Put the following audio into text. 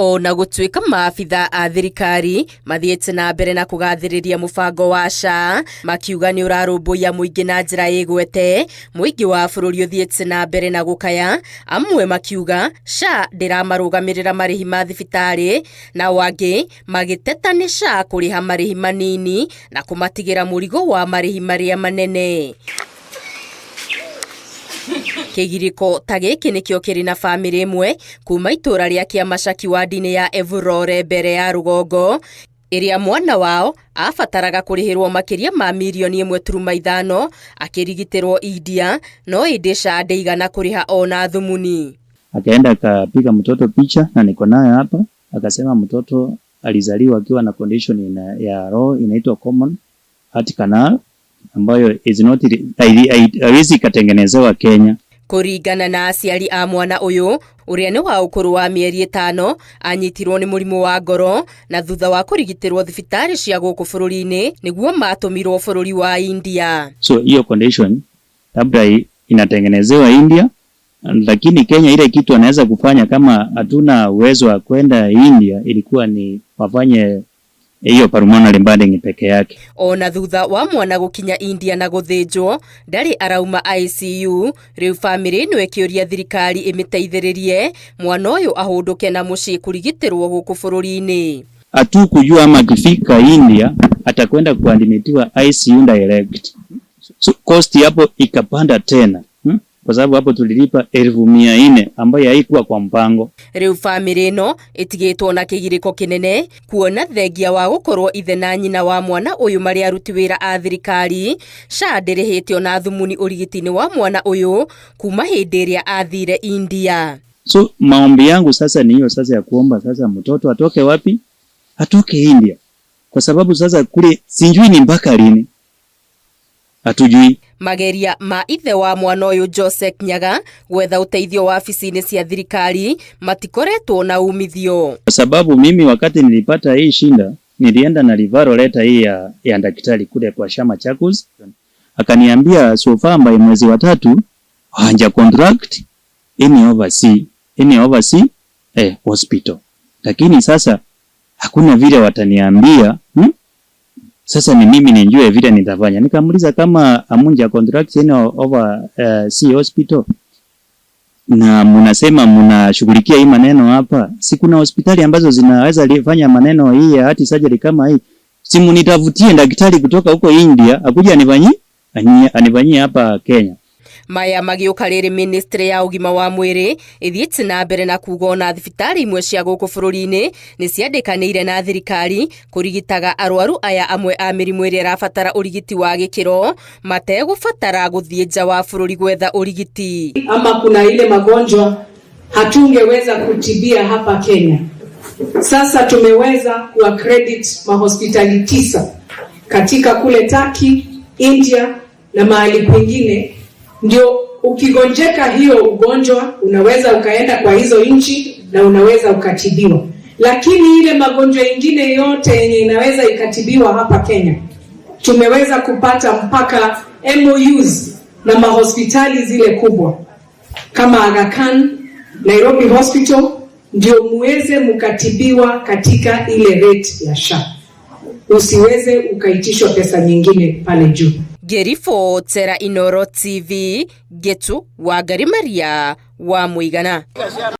Ona gũtuĩka maabitha a thirikari mathiĩte na mbere na kũgathĩrĩria mũbango wa SHA, makiuga nĩ ũrarũmbũiya mũingĩ na njĩra ĩgwete, mũingĩ wa bũrũri ũthiĩte na mbere na gũkaya, amwe makiuga SHA ndĩramarũgamĩrĩra marĩhi ma thibitarĩ, nao angĩ magĩteta nĩ SHA kũrĩha marĩhi manini na kũmatigĩra mũrigo wa marĩhi marĩa manene. Kĩgirĩko ta gĩkĩ nĩkĩo kĩrĩ na bamĩrĩ ĩmwe kuma itũra rĩa Kĩamacaki wadi-inĩ ya Evurore mbere ya rũgongo, ĩrĩa mwana wao abataraga kũrĩhĩrwo makĩria ma mirioni 1.5 akĩrigitĩrwo India, no ĩndĩ SHA ndĩigana kũrĩha ona thumuni. Akaenda akapiga mtoto picha na niko nayo hapa, akasema mtoto alizaliwa akiwa na condition ya roho inaitwa common heart canal ambayo is not, haiwezi ikatengenezewa Kenya. Kũringana na aciari a mwana ũyũ ũrĩa nĩ wa ũkũrũ wa mĩeri 5, anyitirwo nĩ mũrimũ wa ngoro na thutha wa kũrigitĩrwo thibitarĩ cia gũkũ bũrũri-inĩ nĩguo matũmirwo bũrũri wa India. So hiyo condition labda inatengenezewa India, lakini Kenya ile kitu anaweza kufanya kama hatuna uwezo wa kwenda India ilikuwa ni wafanye hiyo pulmonary budding peke yake. Ona thutha wa mwana gũkinya India na gũthĩnjwo, ndarĩ arauma ICU. Rĩu bamĩrĩ ĩno ĩkĩũria thirikari ĩmĩteithĩrĩrie mwana ũyũ ahũndũke na mũciĩ kũrigitĩrwo gũkũ bũrũri-inĩ. Hatukujua ama akifika India atakwenda kuadmitiwa ICU direct. So cost hapo ikapanda tena, Kwa sababu hapo tulilipa 400,000 ambayo haikuwa kwa mpango. Rĩu bamĩrĩ ĩno ĩtigĩtwo na kĩgirĩko kĩnene kuona thengia wa gũkorwo ithe na nyina wa mwana ũyũ marĩ aruti wĩra a thirikari, SHA ndĩrĩhĩte ona thumuni ũrigiti-inĩ wa mwana ũyũ kuma hĩndĩ ĩrĩa athire India. So maombi yangu sasa ni hiyo sasa ya kuomba sasa mtoto atoke wapi? Atoke India. Kwa sababu sasa kule sijui ni mpaka lini. Hatujui. Mageria ma ithe wa mwana ũyũ Joseph Nyaga gwetha ũteithio wabici-inĩ cia thirikari matikoretwo na umithio. Kwa sababu mimi wakati nilipata hii shinda nilienda na referral letter hii ya daktari kule kwa SHA Machakos, akaniambia so far by mwezi wa tatu haja contract any overseas hospital, lakini sasa hakuna vile wataniambia, Sasa ni mimi nijue vile nitafanya. Nikamuuliza kama hamuja contract any over sea hospital na munasema munashughulikia hii maneno hapa, si kuna hospitali ambazo zinaweza fanya maneno hii ya heart surgery kama hii? Si munitafutie daktari kutoka huko India akuja anifanyie hapa Kenya. Maya magĩũka rĩrĩ ministry ya ũgima wa mwĩrĩ ĩthiĩte na mbere na kuga ona thibitarĩ imwe cia gũkũ bũrũri-inĩ nĩ ciandĩkanĩire na thirikari kũrigitaga arwaru aya amwe a mĩrimũ ĩrĩa ĩrabatara ũrigiti wa gĩkĩro mategũbatara gũthiĩ nja wa bũrũri gwetha ũrigiti. Ama kuna ile magonjwa hatungeweza kutibia hapa Kenya. Sasa tumeweza kuaccredit mahospitali 9 katika kule Turkey, India na mahali kwingine, ndio ukigonjeka hiyo ugonjwa unaweza ukaenda kwa hizo nchi na unaweza ukatibiwa. Lakini ile magonjwa ingine yote yenye inaweza ikatibiwa hapa Kenya, tumeweza kupata mpaka MOUs na mahospitali zile kubwa kama Aga Khan, Nairobi Hospital, ndio muweze mukatibiwa katika ile rate ya SHA, usiweze ukaitishwa pesa nyingine pale juu. Ngĩribotera Inooro TV, Getu Wangari Maria wa Mũigana.